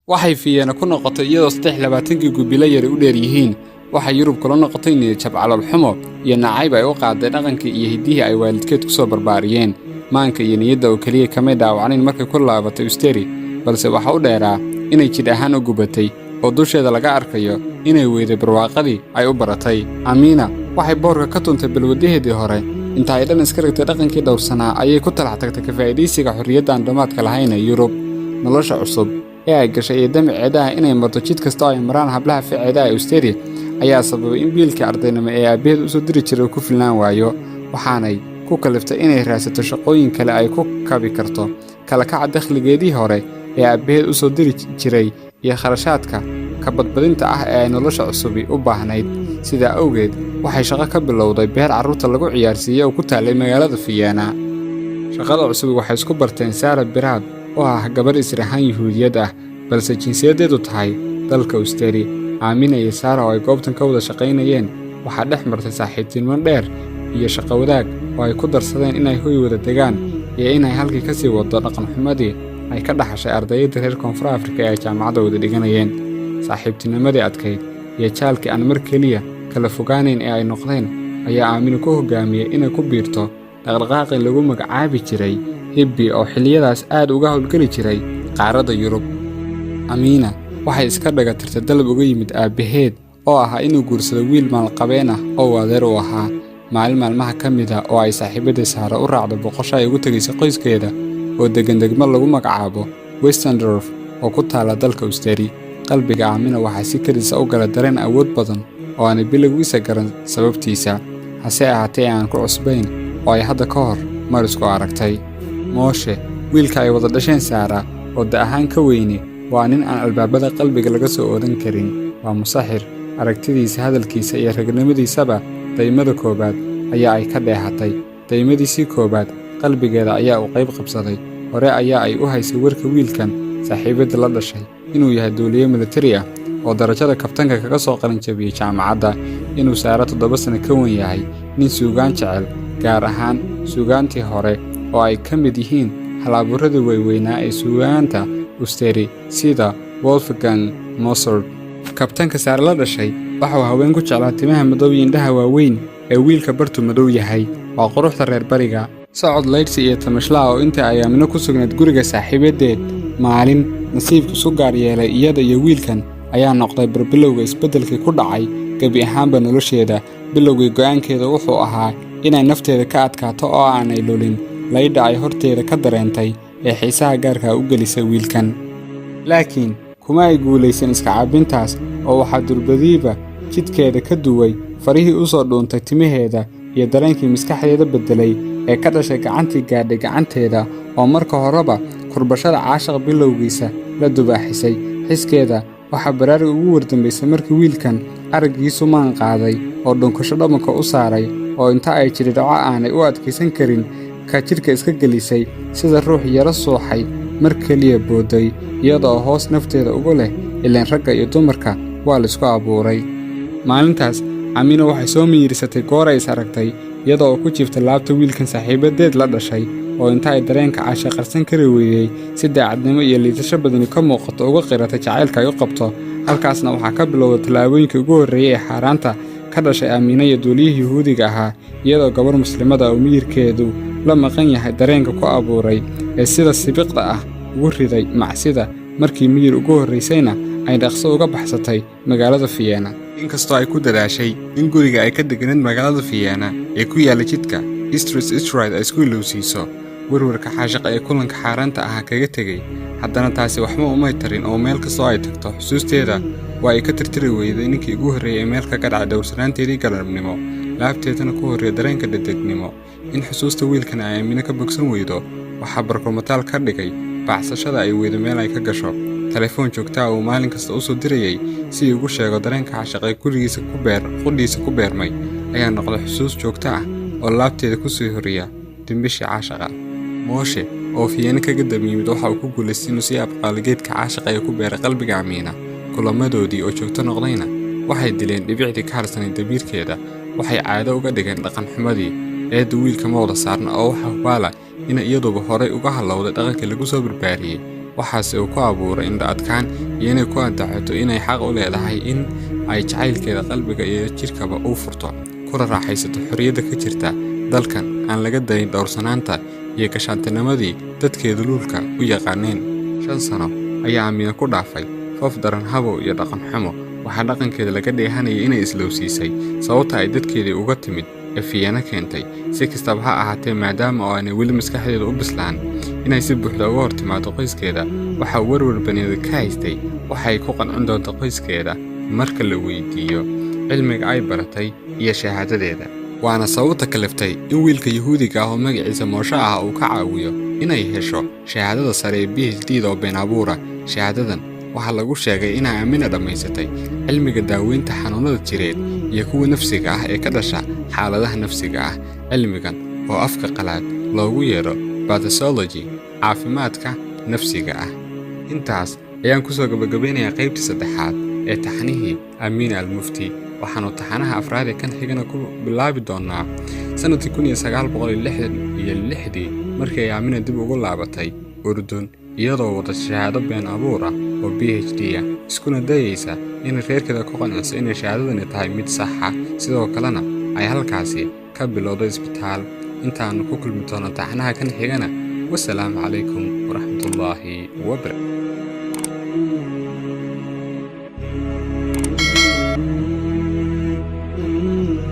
Waxay Fiyeena ku noqotay iyadoo 23-kii gubilo yari u dheer yihiin. Waxay Yurub kula noqotay niyadjab, caloolxumo iyo nacayb ay u qaaday dhaqankii iyo hiddihii ay waalidkeed ku soo barbaariyeen. Maanka iyo niyadda oo keliya kamay dhaawacnayn markay ku laabatay Usteri, balse waxa u dheeraa inay jidh ahaan u gubatay oo dusheeda laga arkayo inay weyday barwaaqadii ay u baratay. Amiina waxay boorka ka tuntay balwadaheedii hore. Inta ay dhan iska rigtay dhaqankii dhowrsanaa ayay ku talax tagtay ka faa'iidaysiga xorriyadda aan dhammaadka lahayn ee Yurub. Nolosha cusub ee ay gashay iyo damaceeda ah inay marto jid kasta oo ay maraan hablaha ficeeda ee Usteri ayaa sababay in biilkii ardaynimo ee aabbaheed u soo diri jiray uu ku filnaan waayo, waxaanay ku kaliftay inay raadsato shaqooyin kale ay ku kabi karto kala kaca dakhligeedii hore ee aabbaheed u soo diri jiray iyo kharashaadka ka badbadinta ah ee ay nolosha cusubi u baahnayd. Sidaa awgeed waxay shaqo ka bilowday beer carruurta lagu ciyaarsiiyey oo ku taallay magaalada Fiyeena. Shaqada cusubi waxay isku barteen Saara Biraad oo ah gabarh isir ahaan Yuhuudiyad ah, balse jinsiyaddeedu tahay dalka Usteri. Aamina iyo Saara oo ay goobtan ka wada shaqaynayeen waxaa dhex martay saaxiibtinimo dheer iyo shaqo wadaag oo ay ku darsadeen inay hoy wada degaan iyo inay halkii ka sii waddo dhaqanxumadii ay ka dhaxashay ardayda reer Koonfur Afrika ee ay jaamacadda wada dhiganayeen. Saaxiibtinimadii adkayd iyo jaalkii aan mar keliya kala fogaanayn ee ay noqdeen ayaa Aamina ku hoggaamiyey inay ku biirto dhaqdhaqaaqii lagu magacaabi jiray hippie oo xilliyadaas aad uga howlgeli jiray qaaradda Yurub. Amiina waxay iska dhaga tirtay dalab uga yimid aabbaheed oo ahaa inuu guursado wiil maalqabeen ah oo uu adeer u ahaa. Maalin maalmaha ka mid ah oo ay saaxiibadii Saara u raacdo boqosho ay ugu tegaysay qoyskeeda oo deggan degmo lagu magacaabo Westendorf oo ku taalla dalka Usteri, qalbiga Aamina waxaa si kedis ah u gala dareen awood badan oo aanay bilowgiisa garan sababtiisa, hase ahaatee aan ku cusbayn oo ay hadda ka hor mar isku aragtay. Mooshe, wiilka ay wada dhasheen Saara oo da ahaan ka weyne, waa nin aan albaabada qalbiga laga soo oodan karin. Waa musaxir. Aragtidiisa, hadalkiisa iyo ragnimadiisaba daymada koowaad ayaa ay ka dheehatay. Daymadiisii koowaad qalbigeeda ayaa uu qayb qabsaday. Hore ayaa ay u haysay warka wiilkan saaxiibadda la dhashay inuu yahay duuliye militari ah oo darajada kabtanka kaga soo qalinjabiyey jaamacadda, inuu Saaro 7 sano ka wen yahay, nin suugaan jecel, gaar ahaan suugaantii hore oo ay ka mid yihiin hal-abuuradii weyweynaa ee suugaanta Usteri sida Wolfgang Mozart. Kabtanka Saare la dhashay waxauu haween ku jeclaa timaha madow iyo indhaha waaweyn ee wiilka bartu madow yahay. Waa quruxda reer bariga. Socod laydhsi iyo tamashlaha oo inta ay Aamino ku sugnayd guriga saaxiibadeed maalin nasiibka isu gaar yeelay iyada iyo wiilkan ayaa noqday barbilowga isbeddelkii ku dhacay gebi ahaanba nolosheeda. Bilowgii go'aankeeda wuxuu ahaa inay nafteeda ka adkaato oo aanay lulin laydha ay horteeda ka dareentay ee xiisaha gaarkaa u gelisay wiilkan. Laakiin kuma ay guulaysan iska caabintaas, oo waxaa durbadiiba jidhkeeda ka duway farihii u soo dhuuntay timaheeda iyo dareenkii maskaxdeeda beddelay ee ka dhashay gacantii gaadhay gacanteeda oo marka horeba kurbashada caashaqa bilowgiisa la dubaaxisay. Xiskeeda waxaa baraarug ugu wardambaysay markii wiilkan araggiisu maan qaaday oo dhunkasho dhabanka u saaray, oo inta ay jidhidhaco aanay u adkaysan karin ka jidhka iska gelisay, sida ruux yaro suuxay mar keliya boodday, iyada oo hoos nafteeda ugu leh, ilaan ragga iyo dumarka waa laysku abuuray. Maalintaas Amina waxay soo miyirsatay goor ay is aragtay iyada oo ku jiifta laabta wiilkan saaxiibadeed la dhashay, oo inta ay dareenka caasha qarsan kari weydey si daacadnimo iyo liidasho badani ka muuqato uga qiratay jacaylka ay u qabto. Halkaasna waxaa ka bilowda tallaabooyinkii ugu horreeyey ee xaaraanta ka dhashay Aamiina iyo duuliyihii Yuhuudiga ahaa, iyadoo gabar Muslimada oo miyirkeedu la maqan yahay dareenka ku abuuray ee sida sibiqda ah ugu riday macsida. Markii miyir ugu horraysayna ay dhaqso uga baxsatay magaalada Fiyeena, inkastoo ay ku dadaashay in guriga ay ka deganeed magaalada Fiyeena ee ku yaalla jidka Istris Israel ay isku ilowsiiso werwarka xaashaqa ee kulanka xaaraanta ahaa kaga tegey, haddana taasi waxba umay tarin, oo meel kastoo ay tagto xusuusteeda waa ay ka tirtiri weyday ninkii ugu horreeyey ee meel kaga dhacay dhowrsanaanteedii galabnimo, laabteedana ku horreeya dareenka dedegnimo. In xusuusta wiilkan ay Aamino ka bogsan weydo waxaa barkumataal ka dhigay bacsashada ay weydo meel ay ka gasho telefoon joogtaa uu maalin kasta u soo dirayey si ugu sheego dareenka xaashaqa ee gurigiisa ku beer qudhiisa ku beermay ayaa noqday xusuus joogto ah oo laabteeda ku sii horiya dimbishii caashaqa. Mooshe oo Fiyeene kaga dab yimid waxa uu ku guulaystay inuu sii abqaalo geedka caashaqa ee ku beeray qalbiga Amiina. Kulamadoodii oo joogto noqdayna waxay dileen dhibicdii ka harsanay damiirkeeda. Waxay caado uga dhigeen dhaqan xumadii. Eedda wiilka ma wada saarna, oo waxa hubaala inay iyaduba horay uga hallowday dhaqankii lagu soo barbaariyey, waxaase uu ku abuuray indho adkaan iyo inay ku andacoto inay xaq u leedahay in ay jacaylkeeda qalbiga iyo jidhkaba u furto, kuna raaxaysato xorriyadda ka jirta dalkan aan laga dayin dhowrsanaanta iyo gashaantinimadii dadkeedu luulka u yaqaaneen. 5 sano ayaa Amiina ku dhaafay foof daran, habow iyo dhaqan xumo. Waxaa dhaqankeeda laga dheehanayay inay islowsiisay sababta ay dadkeedii uga timid ee Fiyeena keentay. Si kastaba ha ahaatee, maadaama oo aanay weli maskaxdeeda u bislaan inay si buuxda uga hor timaado qoyskeeda, waxaa werwer baneeda ka haystay waxa ay ku qancin doonto qoyskeeda marka la weydiiyo cilmiga ay baratay iyo shahaadadeeda. Waana sababta kaliftay in wiilka Yuhuudiga ah oo magaciisa Mooshe ah uu ka caawiyo inay hesho shahaadada sare ee PhD da oo been abuura. Shahaadadan waxaa lagu sheegay inay Aamina dhammaysatay cilmiga daaweynta xanuunada jireed iyo kuwa nafsiga ah ee ka dhasha xaaladaha nafsiga ah, cilmigan oo afka qalaad loogu yeedho pathology, caafimaadka nafsiga ah. Intaas ayaan kusoo gabagabeynayaa qaybtii saddexaad ee taxanihii Amiina Almufti. Waxaannu taxanaha afraad ee kan xigana ku bilaabi doonaa sannadkii 1966-dii, markii ay Aamina dib ugu laabatay Urdun iyadoo wada shahaado been abuur ah oo PhD ah, iskuna dayaysa inay reerkeeda ku qanciso inay shahaadadani tahay mid sax ah, sidoo kalena ay halkaasi ka bilowdo isbitaal. Intaannu ku kulmi doono taxanaha kan xigana, wasalaamu calaykum waraxmatullaahi wabarakatu.